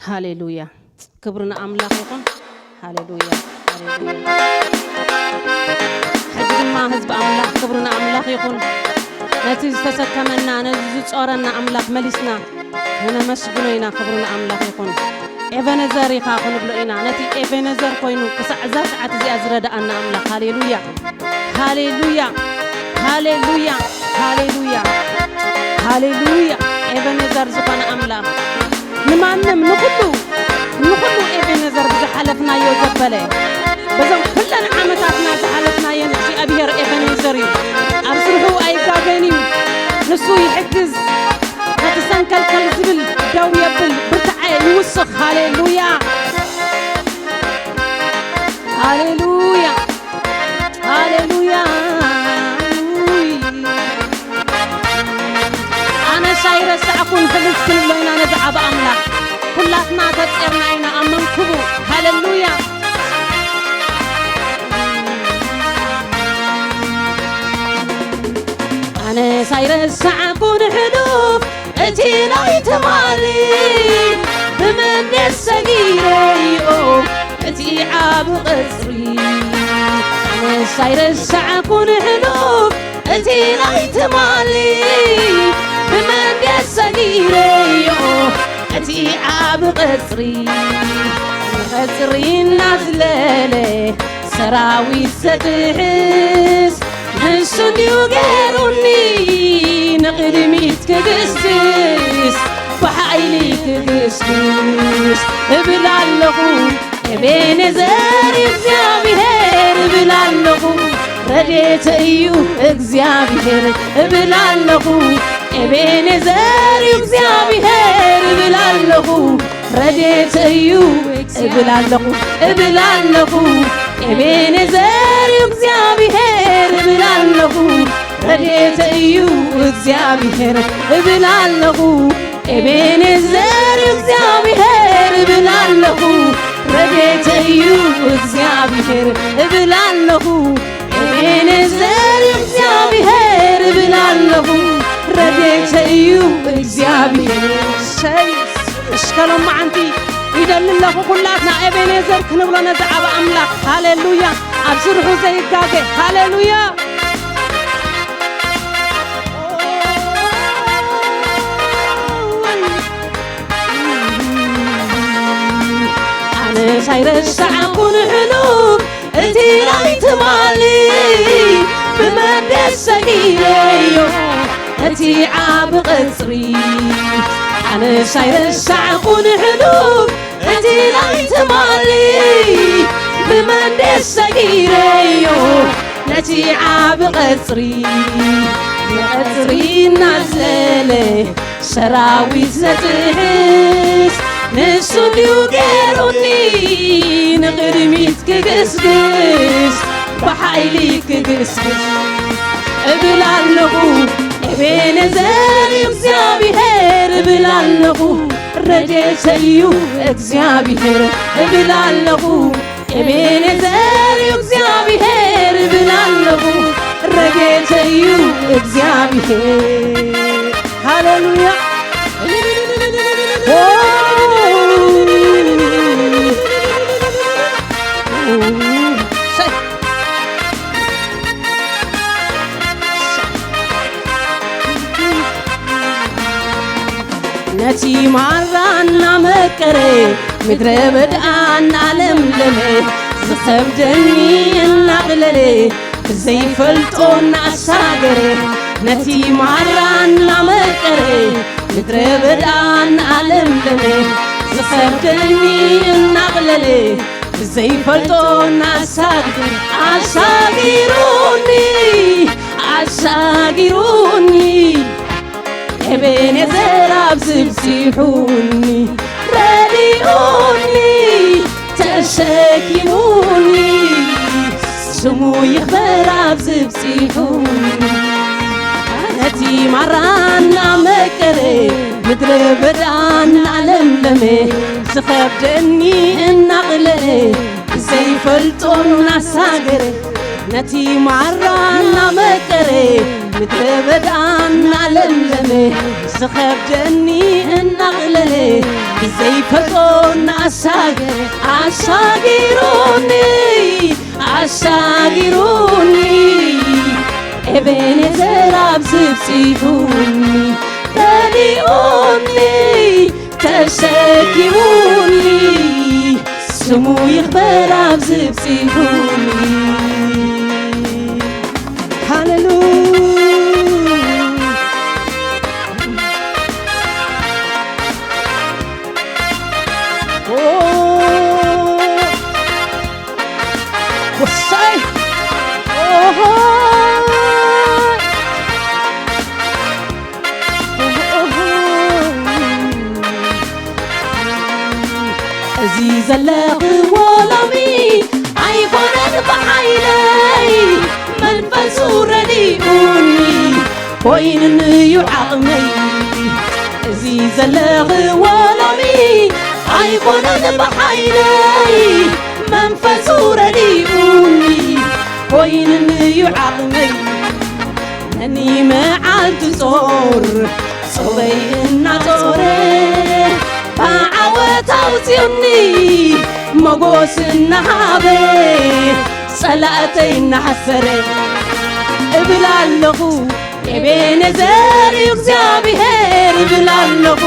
ሃሌሉያ። ክብሪ ንኣምላኽ ይኹን። ሃሌሉያ፣ ሃሌሉያ። ሕጂ ድማ ህዝቢ ኣምላኽ ክብሪ ንኣምላኽ ይኹን። ነቲ ዝተሰከመና፣ ነዚ ዝጾረና ኣምላኽ መሊስና ነመስግኖ ኢና። ክብሪ ንኣምላኽ ይኹን። ኤቨነዘር ኢኻ ክንብሎ ኢና። ነቲ ኤቨነዘር ኮይኑ ክሳዕ እዛ ሰዓት እዚኣ ዝረድኣና ኣምላኽ። ሃሌሉያ፣ ሃሌሉያ፣ ሃሌሉያ፣ ሃሌሉያ፣ ሃሌሉያ። ኤቨነዘር ዝኾነ ኣምላኽ ንማንም ንኹሉ ንኹሉ ኤቤኔዘር ብዝሓለፍናዮ ዘበለ በዞም ኩለን ዓመታትና ዝሓለፍናየን እግዚኣብሔር ኤቤኔዘር እዩ። ኣብ ስርሑ ኣይጋገን እዩ። ንሱ ይሕግዝ። ነቲ ሰንከልከል ዝብል ደው የብል፣ ብርትዐ ይውስኽ። ሃሌሉያ፣ ሃሌሉያ፣ ሃሌሉያ። ኣነስ ኣይረሳዕኩን፣ ሕልፍ ክንብሎ ኢና ነዚ ዓቢ ኣምላኽ። ኩላትና ተጼርና ኢና ኣብ መንክቡ። ሃሌሉያ። ኣነስ ኣይረሳዕኩን ሕሉፍ እቲ ናይ ትማሊ፣ ብመንደስ ሰጊረዮ እቲ ዓቢ ቐጽሪ። ኣነስ ኣይረሳዕኩን ሕሉፍ እቲ ናይ ትማሊ፣ ብመንደስ ሰጊረዮ እቲ ዓቢ ቐጽሪ። ንቐጽሪ እናዝለለ ሰራዊት ዘጥሕስ፣ ንሱ እንድዩ ገይሩኒ ንቕድሚት ክግስግስ፣ ብሓይሊ ክግስግስ እብል ኣለኹ። ኤቤኔዘር እግዚኣብሔር እብል ኣለኹ፣ ረድኤተይ እዩ እግዚኣብሔር እብል ኣለኹ። ኤቤኔዘር እዩ እግዚኣብሔር እብል ኣለኹ፣ ረድኤተይ እዩ እብል ኣለኹ፣ እብል ኣለኹ። ኤቤኔዘር እዩ እግዚኣብሔር እብል ኣለኹ፣ ረድኤተይ እዩ እግዚኣብሔር እብል ኣለኹ። ኤቤኔዘር እዩ እግዚኣብሔር እብል ኣለኹ፣ ረድኤተይ እዩ እግዚኣብሔር እብል ኣለኹ። ኤቤኔዘር እዩ እግዚኣብሔር እብል ኣለኹ፣ ረድኤተይ እዩ እግዚኣብሔር። እሰይ፣ እሽከሎም መዓንቲ ይደሊ ኣለኹ። ኩላትና ኤቤኔዘር ክንብሎ ነዚ ዓቢ ኣምላኽ። ሃሌሉያ። ኣብ ስርሑ ዘይጋገ። ሃሌሉያ። ኣነስ ኣይረሳዕኩን ሕሉፍ እቲ ናይ ትማሊ፣ ብመንደስ ሰጊረዮ እቲ ዓቢ ቐጽሪ። ኣነስ ኣይረሳዕኩን ሕሉፍ እቲ ናይ ትማሊ፣ ብመንደስ ሰጊረዮ ነቲ ዓቢ ቐጽሪ። ንቐጽሪ እናዝለለ ሰራዊት ዘጥሕስ፣ ንሱ ድዩ ገይሩኒ ንቕድሚት ክግስግስ፣ ብሓይሊ ክግስግስ እብል ኣለኹ። ኤቤኔዘር እዩ እግዚኣብሔር እብል ኣለኹ፣ ረድኤተይ እዩ እግዚኣብሔር እብል ኣለኹ። ኤቤኔዘር እዩ እግዚኣብሔር እብል ኣለኹ፣ ረድኤተይ እዩ እግዚኣብሔር። ሃሌሉያ። ነቲ ማራ እናመቀረ፣ ምድረ በዳ እናለምለመ፣ ዝኸብደኒ እናቕለለ፣ ዘይፈልጦ እናሳገረ፣ ነቲ ማራ እናመቀረ፣ ምድረ በዳ እናለምለመ፣ ዝኸብደኒ እናቕለለ፣ ዘይፈልጦ እናሳገረ፣ ኣሳጊሩኒ፣ ኣሳጊሩኒ። ኤቤኔዘር ኣብዚ ብጺሑኒ፣ ረዲኡኒ፣ ተሰኪሙኒ፣ ስሙ ይኽበር ኣብዚ ብጺሑኒ። ነቲ ማራ እናመቀረ፣ ምድረ በዳ እናለምለመ፣ ዝኸብደኒ እናቕለለ፣ ዘይፈልጦ እናሳገረ፣ ነቲ ማራ እናመቀረ፣ ምድረ በዳ እናለምለመ ዝኸብደኒ እናቕለለ ብዘይፈልጦ እናኣሳገረ ኣሻጊሩኒ ኣሻጊሩኒ ኤቤኔዘር ኣብዚ ብፂሑኒ ረዲኡኒ ተሸኪሙኒ ስሙ ይኽበር ኣብዚ ብፂሑኒ ሃሌሉያ ወሳይ እዚ ዘለኽዎ ሎሚ ኣይኮነን ብሓይለይ መንፈሱ ረዲኡኒ ኮይኑንዩ ዓቕመይ እዚ ዘለኽዎ ሎሚ ኣይኮነን ብሓይለይ መንፈሱ ረዲኡኒ ኮይኑንዩ ዓቕመይ ነኒ መዓልቲ ጾር ጾረይ እናጾረ ብዓወት ኣውፅኡኒ ሞጎስ እናሃበ ጸላእተይ እናሓሰረ እብል ኣለኹ ኤቤኔዘር እዩ እግዚኣብሔር እብል ኣለኹ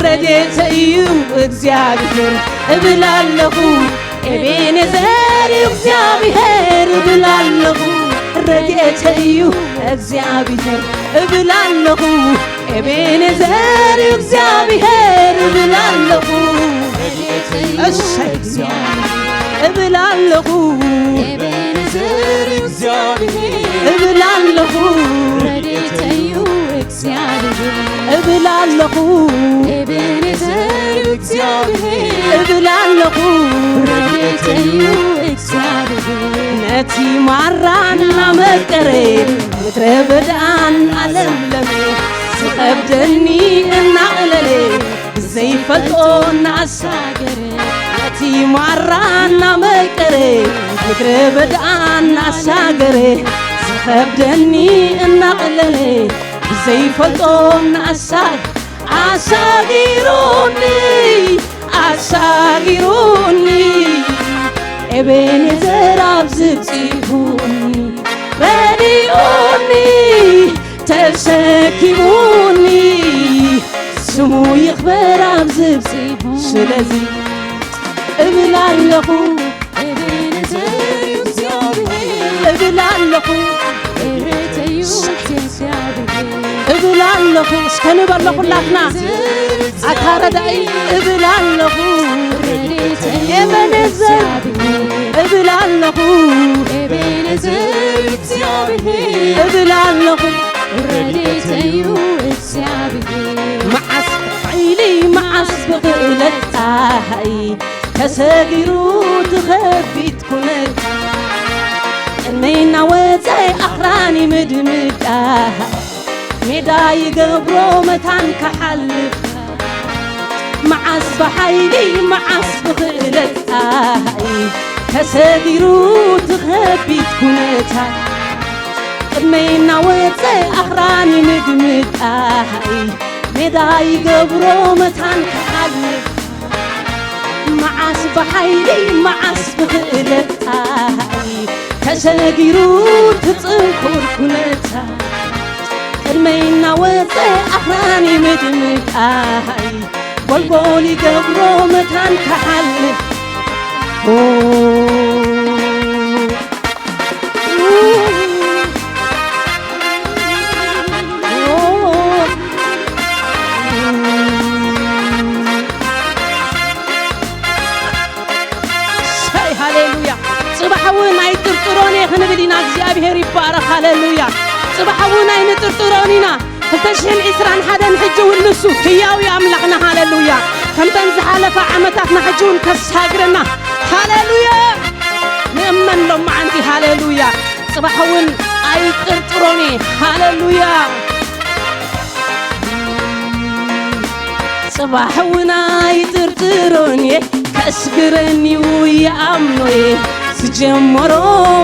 ረድኤተይ እዩ እግዚኣብሔር እብል ኣለኹ ኤቤኔዘር እዩ እግዚኣብሔር እብል ኣለኹ ረድኤተይ እዩ እግዚኣብሔር እብል ኣለኹ ኤቤኔዘር እዩ እግዚኣብሔር እብል ኣለኹ እሰይ እብል ኣለኹ እብል ኣለኹ እብል ኣለኹ እብል ኣለኹ ነቲ ማራ እናመቀረ ምድረ በዳ እናለምለመ ዝኸብደኒ እናቕለለ ዘይፈልጦ እናኣሳገረ ነቲ ማራ እናመቀረ ምድረ በዳ እናኣሳገረ ዝኸብደኒ እናቕለለ ብዘይፈልጦ እናኣሳ ኣሳጊሩኒ ኣሳጊሩኒ ኤቤኔዘር ኣብዚ ብፂሑኒ ረዲኡኒ ተሰኪሙኒ ስሙ ይኽበር ኣብዚ ብፂሑ ስለዚ እብል ኣለኹ እብል ኣለኹ እብል ኣለኹ እስከ ንበሎ ኩላትና ኣታ ረዳኢ እብል ኣለኹ ኤቤኔዘር እብል ኣለኹ እብል ኣለኹ መዓስ ሓይሊ መዓስ ብኽእለት ኣሃይ ተሰጊሩ ትኸቢት ኩነታ ቅድመይ እናወፀ ኣኽራኒ ምድምዳ ሜዳ ይገብሮ መታን ክሓልፍ መዓስ ብሓይሊ መዓስ ብኽእለት ኣሃይ ተሰጊሩ ትኸቢት ኩነታ ቅድመይ እናወፀ ኣኽራኒ ምድምዳ ሜዳ ይገብሮ መታን ክሓልፍ መዓስ ብሓይሊ መዓስ ብኽእለት ኣሃይ ተሰጊሩ ትፅንኩር ኩነታ ቅድመይ እናወፀ ኣኽራኒ ምድምዳ ኣሃይ ጎልጎል ይገብሮ መታን ክሓልፍ ሃሌሉያ። ጽባሕ እውን ኣይጥርጥሮን እየ ክንብል ኢና። እግዚኣብሔር ይባረኽ። ሃሌሉያ። ጽባሕ እውን ኣይንጥርጥሮን ኢና። ክልተ ሽሕን ዕስራን ሓደን ሕጂ እውን ንሱ ህያው እዩ ኣምላኽና። ሃሌሉያ። ከምተን ዝሓለፋ ዓመታትና ሕጂ እውን ከሳግረና። ሃሌሉያ። ንእመን ሎማዓንቲ። ሃሌሉያ። ጽባሕ እውን ኣይጥርጥሮን እየ። ሃሌሉያ። ጽባሕ እውን ኣይጥርጥሮን እየ። ከስግረኒ እዩ ይኣምኖ እየ። ዝጀመሮ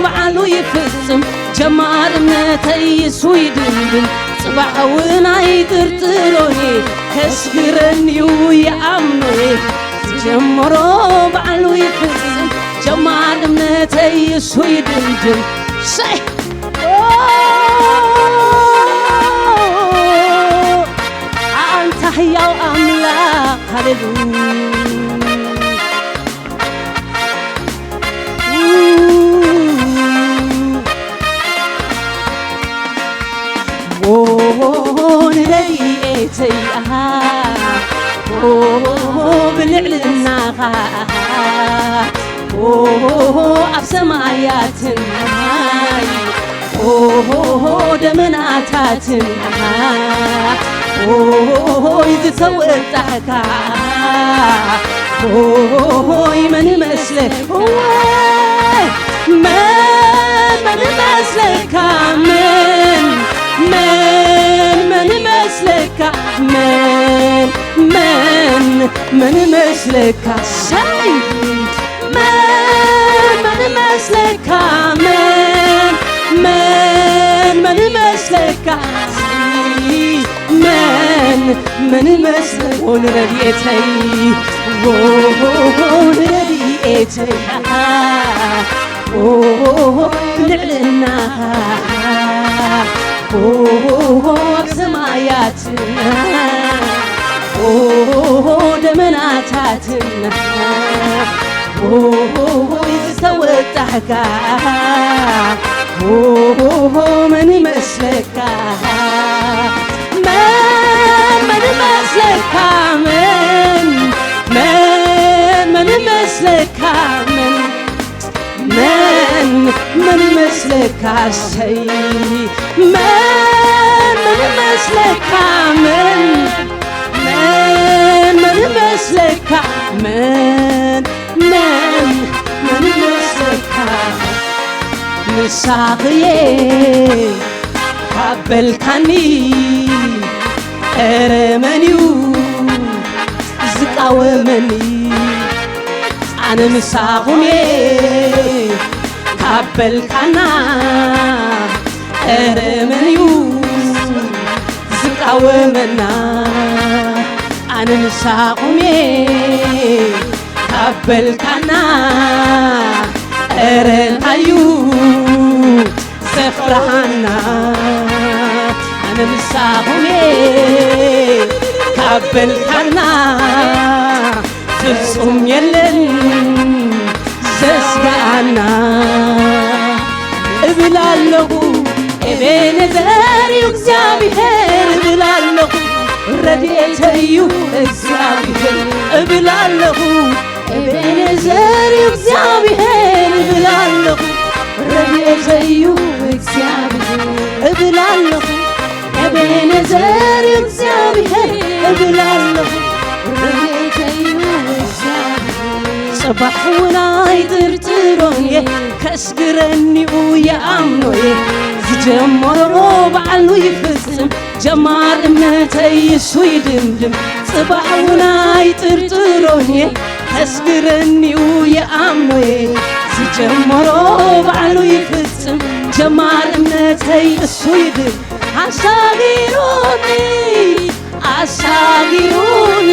ባዕሉ ይፍጽም። ጀማር እምነተይ እሱ ይድንድን፣ ጽባሕ እውን ኣይጥርጥሮን እየ። ከስግረኒዩ ይኣምኖ እየ፣ ዝጀመሮ ባዕሉ ይፍጽም። ጀማር እምነተይ እሱ ይድንድን። ሰይ! ኦ! ኣንታ ህያው ኣምላኽ፣ ሃሌሉያ። ኦ ንረድኤተይ ኣሃ፣ ኦ ብልዕልናኻ ኣሃ፣ ኦ ኣብ ሰማያትን ኣሃ፣ ኦ ደመናታትን ኣሃ፣ ኦሆይ ዝተወጣሕካ ኦሆይ መን ይመስለ ወይ መን መን ይመስለካ መን መን መን ይመስለካ መን መን መን ይመስለካ ሻይ መን መን ይመስለካ መን መን መን ይመስለካ መን መን ይመስለካ ንረድኤተይ ንረድኤተይ ልዕልናኻ ኣብ ሰማያት ደመናታትን ዝተወጣሕካ መን ይመስለካ መን መን ይመስለካ መን መን መን ይመስለካ መን መን መን ይመስለካ ሰይ መን መን ይመስለካ መን መን መን ይመስለካ መን መን መን ይመስለካ ምሳኽየ ካብ በልካኒ ኧረ መን እዩ ዝቃወመኒ ኣነ ምሳኹም እየ ካብ በልካና ኧረ መን እዩ ዝቃወመና ኣነ ምሳኹም እየ ካብ በልካና ኧረ እንታይ እዩ ዘፍርሃና ኣነ ምሳኹም እየ ካብ በልካና ፍጹም የለን ዘስጋኣና እብል ኣለኹ ኤቤኔዘር እዩ እግዚኣብሔር እብል ኣለኹ ረድኤተይ እዩ እግዚኣብሔር እብል ኣለኹ ኤቤኔዘር እዩ እግዚኣብሔር እብል ኣለኹ ረድኤተይ እዩ እግዚኣብሔር እብል ኣለኹ ኤቤኔዘር እዩ እግዚኣብሔር እብል ኣለኹ ረድኤተይ እዩ እግዚኣብሔር ጽባሕ እውን ኣይጥርጥሮን እየ ከስግረኒኡ ይኣምኖ እየ ዝጀመሮ ባዕሉ ይፍጽም ጀማር እምነተይ እሱ ይድምድም ጽባሕ እውን ኣይጥርጥሮን እየ ከስግረኒኡ ይኣምኖ እየ ዝጀመሮ ባዕሉ ይፍጽም ጀማር እምነተይ እሱ ይድም ኣሻጊሩኒ ኣሻጊሩኒ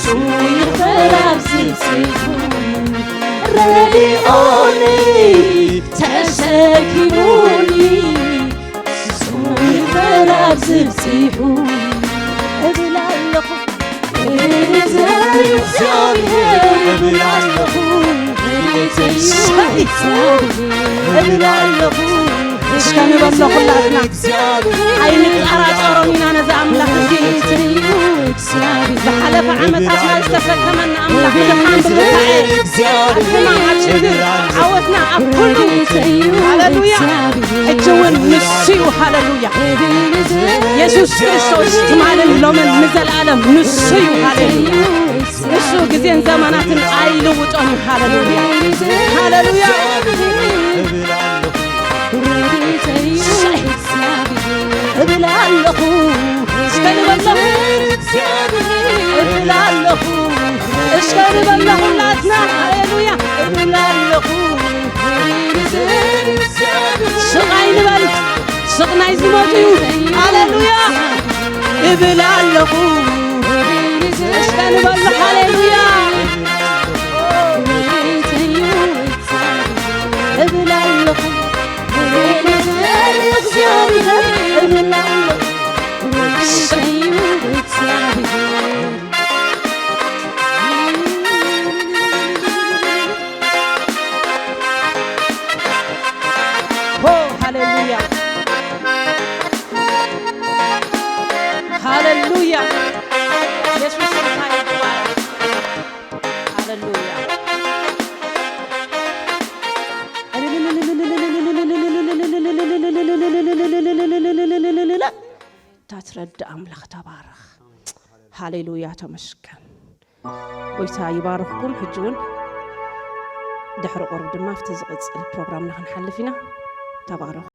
ስሙ ይኽበር ኣብ ዝጽፉ ረዲኦኒ ተሰኪሙኒ ስሙ ይኽበር ኣብ ዝብጺሑ እብል ኣለኹ እግዚኣብሔር እብል ኣለኹ እብል ኣለኹ እስከ ንበሎ ኩላትና ኣይንጠራጠሮም ኢና ነዚ ኣምላኽ እዚ ዝሓለፈ ዓመታትና ዝተሰከመና ኣምላኽ ድኻም ብርታኤ ኣብ ሕማም ኣብ ሽግር ዓወትና ኣብ ኩሉ ሃለሉያ ሕጂ እውን ንሱ እዩ ሃለሉያ የሱስ ክርስቶስ ትማልን ሎምን ንዘለኣለም ንሱ እዩ ሃለሉያ ንሱ ግዜን ዘመናትን ኣይልውጦን እዩ ሃለሉያ ሃለሉያ እብል ኣለኹ እስከ ንበሎ እብል ኣለኹ እስከ ንበሎ ኩላትና ሃሌሉያ እብል ኣለኹ ስቕ ኣይንበል። ስቕ ናይ ዝሞቱ እዩ። ሃሌሉያ እብል ኣለኹ። እስከ ንበሉ ሃሌሉያ። እብል ኣለኹ። እግዚኣብሔር እብል ኣለኹ። ሆ፣ ሃሌሉያ። ሃሌሉያ። ኢየሱስ ጌታ ይባረክ። ሃሌሉያ። እታ ትረድእ ኣምላኽ ተባረኽ። ሃሌሉያ፣ ተመስገን። ጎይታ ይባርኽኩም። ሕጂ እውን ድሕሪ ቁሩብ ድማ ኣብቲ ዝቕጽል ፕሮግራምና ክንሓልፍ ኢና። ተባረኹ።